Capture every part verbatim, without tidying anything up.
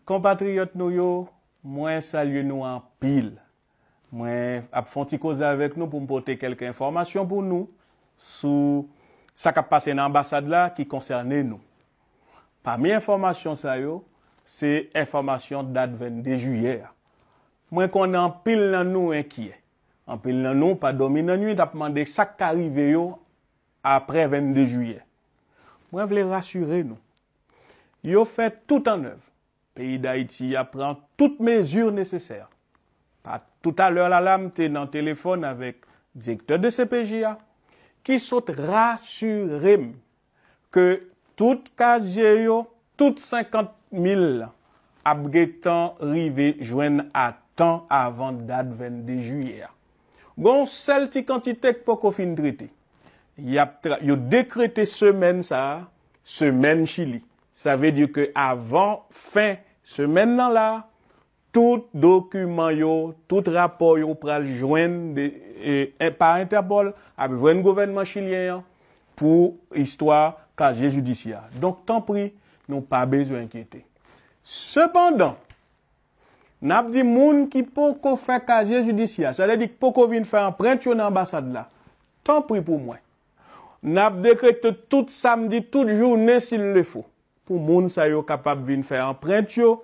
Konpatriyòt nou yo, mwen salye nou anpil. Mwen ap fè yon ti koze avèk nou pou m pote kèlke enfòmasyon pou nou sou sa k ap pase nan anbasad la ki konsène nou. Pami enfòmasyon sa yo, se enfòmasyon dat vennde jiyè a. Mwen konnen anpil nan nou enkyè. Anpil nan nou pa dòmi nan nuit ap mande sa k ka rive yo apre vennde jiyè. Mwen vle rasire nou. Yo fè tout annèv. Peyi Dayiti a pran tout mezi nesesè. Pa toutalè la la, m te nan telefòn avèk direktè de C P J a, ki sot rasire m ke tout kazye yo, tout senkant mil ap gentan rive jwenn a tan avan dat vennde jiyè a. Gon sèl ti kantite k poko fin trete. Y ap tra- yo dekrete semèn sa a, semèn Chili. Sa vle di ke avan fen semèn nan la, tout dokiman yo, tout rapò yo pral jwenn de, e, en- pa Entèpòl, ap jwenn gouvènman chilyen an pou istwa kazye jidisyè a. Donk, tanpri, nou pa bezwen enkyete. Sepandan, n ap di moun ki poko fè kazye jidisyè a, sa vle di k poko vin fè anprent yo nan anbasad la, tanpri pou mwen. N ap dekrete tout samdi, tout jounen, s'il le faut, pou moun sa yo kapab vin fè anprent yo,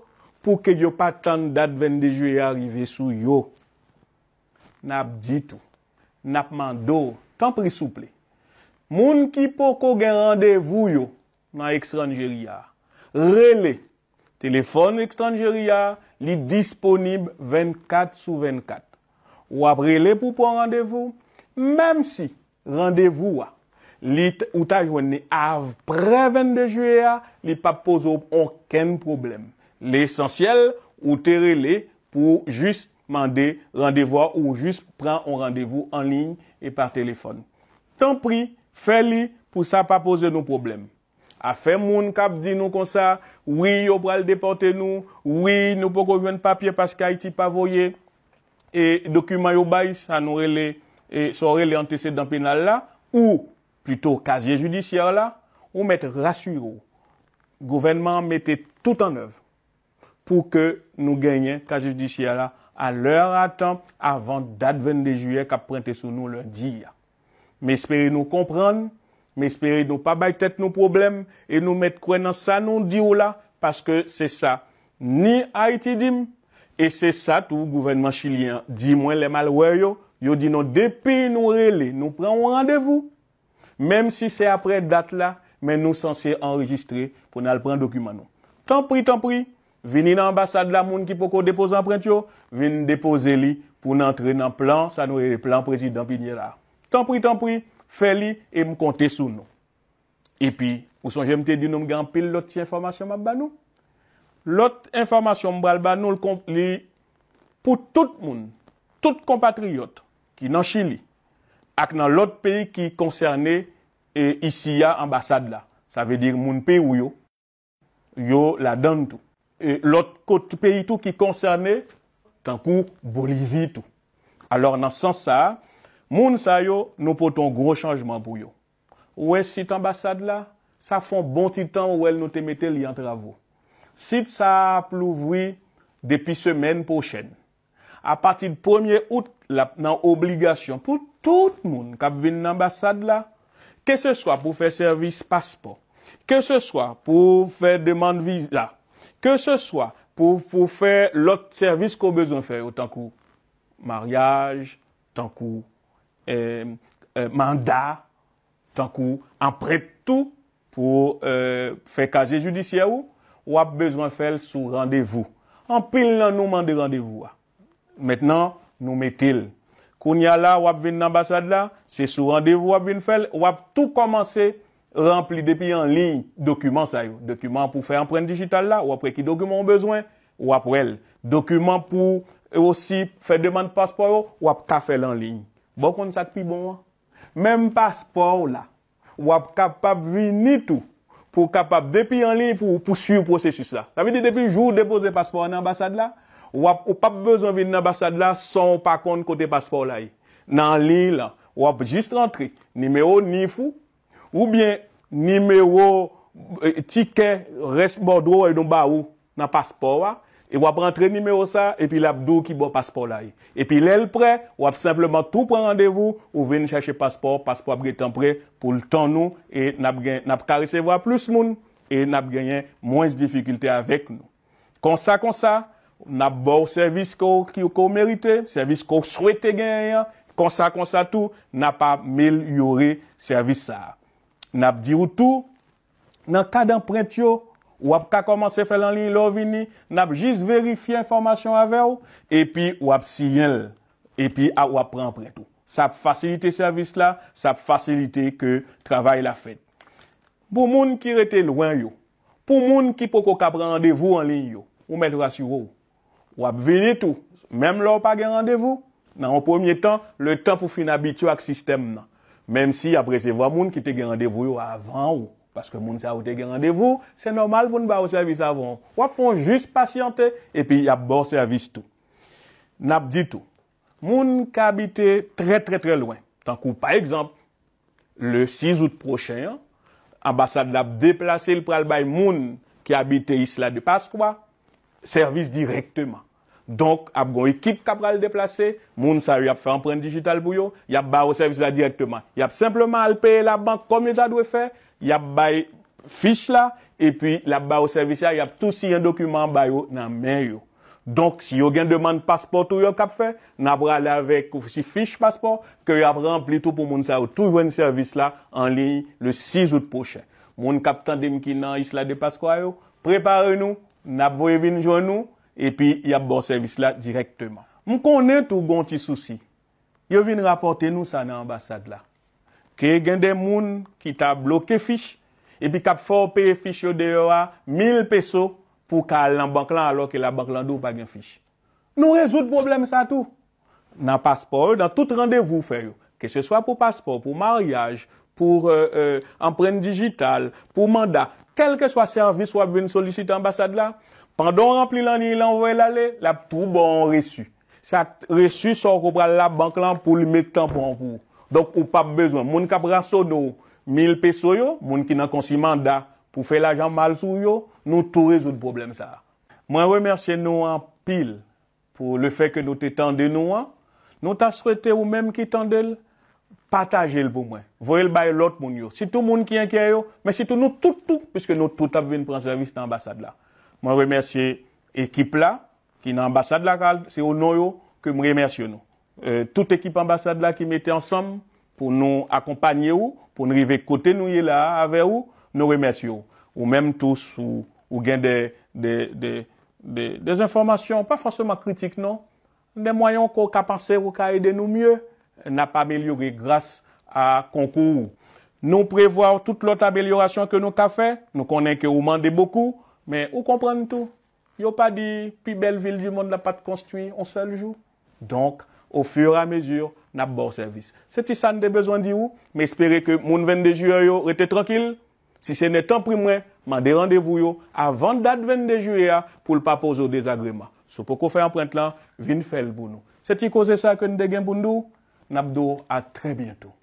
pou ke yo pa tann dat vennde jiyè a rive sou yo. N ap di tou, n ap mande w, tanpri souple, moun ki poko gen randevou yo nan estranjeri a, rele. Telefòn estranjeri a, li disponib vennkat sou vennkat. W ap rele pou pran randevou, menm si randevou a, li t- ou ta jwenn li apre vennde jiyè a, li p ap poze w okenn pwoblèm. Lesansyèl, ou te rele pou jis mande randevou a, ou jis pran yon randevou an liy e pa telefòn. Tanpri, fè li pou sa pa poze nou pwoblèm. Afè moun k ap di nou konsa, wi, yo pral depòte nou, wi, nou poko jwenn papye paske Ayiti pa voye e dokiman yo bay, sa nou rele, e sa w rele antesedan penal la, ou plito kazye jidisyè la, ou mèt rasire w. Gouvènman an mete tout an èv pou ke nou genyen kazye jidisyè la a lè a tan avan dat vennde jiyè k ap pwente sou nou lendi a. M espere nou konprann, m espere nou pa bay tèt nou pwoblèm e nou mèt kwè nan sa nou di w la, paske se sa ni Ayiti di m, e se sa tou gouvènman chilyen an di mwen lè m al wè yo, yo di nou depi nou rele, nou pran yon randevou, menm si se apre dat la, men nou sanse anrejistre pou n al pran dokiman nou. Tanpri, tanpri, vini nan anbasad la, moun ki poko depoze anprent yo, vin depoze li pou n antre nan plan, sa nou rele plan prezidan Piñera a. Tanpri, tanpri, fè li e m konte sou nou. Epi, ou sonje m te di nou m gen anpil lòt ti enfòmasyon m ap ba nou? Lòt enfòmasyon m pral ba nou, l kon- li pou tout moun, tout konpatriyòt ki nan Chili ak nan lòt peyi ki konsène e, isi a, anbasad la. Sa vle di moun peyi w yo, yo ladan l tou. E lòt kot peyi tou ki konsène, tankou Bolivi tou. Alò, nan sans sa a, moun sa yo, nou pote yon gwo chanjman pou yo. Ou wè sit anbasad la, sa fè yon bon ti tan ou wè l nou te mete li an travo. Sit sa a ap louvri depi semèn pwochèn. Apati de premye out, l ap nan obligasyon pou tout moun k ap vin nan anbasad la, keseswa pou fè sèvis paspò, keseswa pou fè demann viza, keseswa pou, pou fè lòt sèvis ke w bezwen fè yo, tankou maryaj, tankou, eh, eh, manda, tankou anprent tou, pou, eh, fè kazye jidisyè ou, w ap bezwen fè l sou randevou. Anpil nan nou mande randevou a. Mentnan, nou mete l. Kounye a la, w ap vin nan anbasad la, se sou randevou w ap vin fè l, w ap tou kòmanse ranpli depi an liy dokiman sa yo. Dokiman pou fè anprent dijital la, w ap wè ki dokiman w bezwen, w ap wè l. Dokiman pou osi fè demann paspò yo, w ap ka fè l an liy. Bon, w konn sa k pi bon an? Menm paspò w la, w ap kapab vini tou pou w kapab depi an liy pou, pou swiv pwosesis la. Sa vle di depi jou w depoze paspò a nan anbasad la, w ap, ou p ap bezwen vin nan anbasad la san w pa konn kote paspò w la ye. Nan liy lan, w ap jis rantre nimewo nif ou, oubyen nimewo, eh, tikè rès bòdwo yo ba ou nan paspò a, e w ap rantre nimewo sa, epi l ap di w ki bò paspò la ye. Epi lè l prè, w ap senpleman tou pran randevou, ou vin chèche paspò, paspò ap gentan prè pou l tann ou, e n ap gen, n ap ka resevwa plis moun, e n ap genyen mwens difikilte avèk nou. Konsa, konsa, n ap ba w sèvis ke w, ke w merite, sèvis ke w swete genyen an. Konsa, konsa tou, n ap amelyore sèvis sa a. N ap di w tou, nan kad anprent yo, w ap ka kòmanse fè l an liy lè w vini, n ap jis verifye enfòmasyon avè w, epi w ap siyen l, epi a, w ap pran anprent ou. Sa ap fasilite sèvis la, sa ap fasilite ke travay la fèt. Pou moun ki rete lwen yo, pou moun ki poko ka pran randevou an liy yo, ou mèt rasire w. W ap vini tou, menm lè w pa gen randevou, nan yon premye tan, letan pou fin abitye ak sistèm nan. Menm si y ap resevwa moun ki te gen randevou yo avan w, paske moun sa yo te gen randevou, se nòmal pou n ba yo sèvis avan w. W ap fè w jis pasyante, epi y ap ba w sèvis tou. N ap di tou, moun k abite trè, trè, trè lwen, tankou pa egzanp, le sis out pwochen an, anbasad la ap deplase, l pral bay moun ki abite Isla de Pascua sèvis dirèkteman. Donk, ap gen yon ekip k ap pral deplase, moun sa yo y ap fè anprent dijital pou yo, y ap ba yo sèvis la dirèkteman. Y ap senpleman al peye labank kòm yo ta dwe fè, y ap bay fich la, epi l ap ba yo sèvis la, y ap tou siyen dokiman an ba yo nan men yo. Donk, si yo gen demann paspò tou yo k ap fè, n ap rale avèk ou si fich paspò ke y ap ranpli tou pou moun sa yo tou jwenn sèvis la an liy le sis out pwochen. Moun k ap tande m ki nan Isla de Pascua yo, prepare nou, n ap voye vin jwenn ou, epi y ap ba w sèvis la dirèkteman. M konnen tou gon ti sousi. Yo vin rapòte nou sa nan anbasad la. Ke gen de moun ki ta bloke fich, epi k ap fè w peye fich yo deyò a mil peso pou w ka al nan bank lan, alò ke labank lan di w pa gen fich. Nou rezoud pwoblèm sa tou. Nan paspò yo, nan tout randevou w fè yo, keseswa pou paspò, pou maryaj, pou, euh, euh, anprent dijital, pou manda, kèlkeswa sèvis w ap vin solisite anbasad la, pandan w ranpli l an liy lan, w voye l ale, l ap tou ba w yon resi. Sa resi sa w ko pral labank lan pou li met tanpon an pou ou. Donk, ou p ap bezwen. Moun k ap rasone w mil peso yo, moun ki nan konsi manda pou fè lajan mal sou yo, nou tou rezoud pwoblèm sa a. Mwen remèsye nou anpil pou le fè ke nou te tande nou an. Nou ta swete ou menm ki tande l, pataje l pou mwen. Voye l bay lòt moun yo. Sitou moun ki enkyè yo, men sitou nou tout tou, piske nou tout ap vin pran sèvis nan anbasad la. Mwen remèsye ekip la, ki nan anbasad la, se o non yo ke m remèsye nou. Euh, tout ekip anbasad la ki mete ansanm pou nou akonpanye w, pou n rive kote nou ye la a avè w, nou remèsye w. Ou menm tou, si w, ou gen de, de, de, de, de enfòmasyon, pa fòseman kritik non, de mwayen ke w ka panse ou ka ede nou mye, n ap amelyore gras a konkou w. Nou prevwa tout lòt amelyorasyon ke nou ka fè, nou konnen ke ou mande bokou, men ou konprann tou. Yo pa di pi bèl vil di mond la pa t konstwi yon sèl jou. Donk, ofiramezi, n ap ba w sèvis. Se ti sa n te bezwen di w, m espere ke moun vennde jiyè yo rete trankil. Si se nètanpri mwen, mande randevou yo avan dat vennde jiyè a pou l pa poze w dezagreman. Si w poko fè anprent lan, vin fè l pou nou. Se ti koze sa ke n te gen pou n di w, n ap di w a trè byento.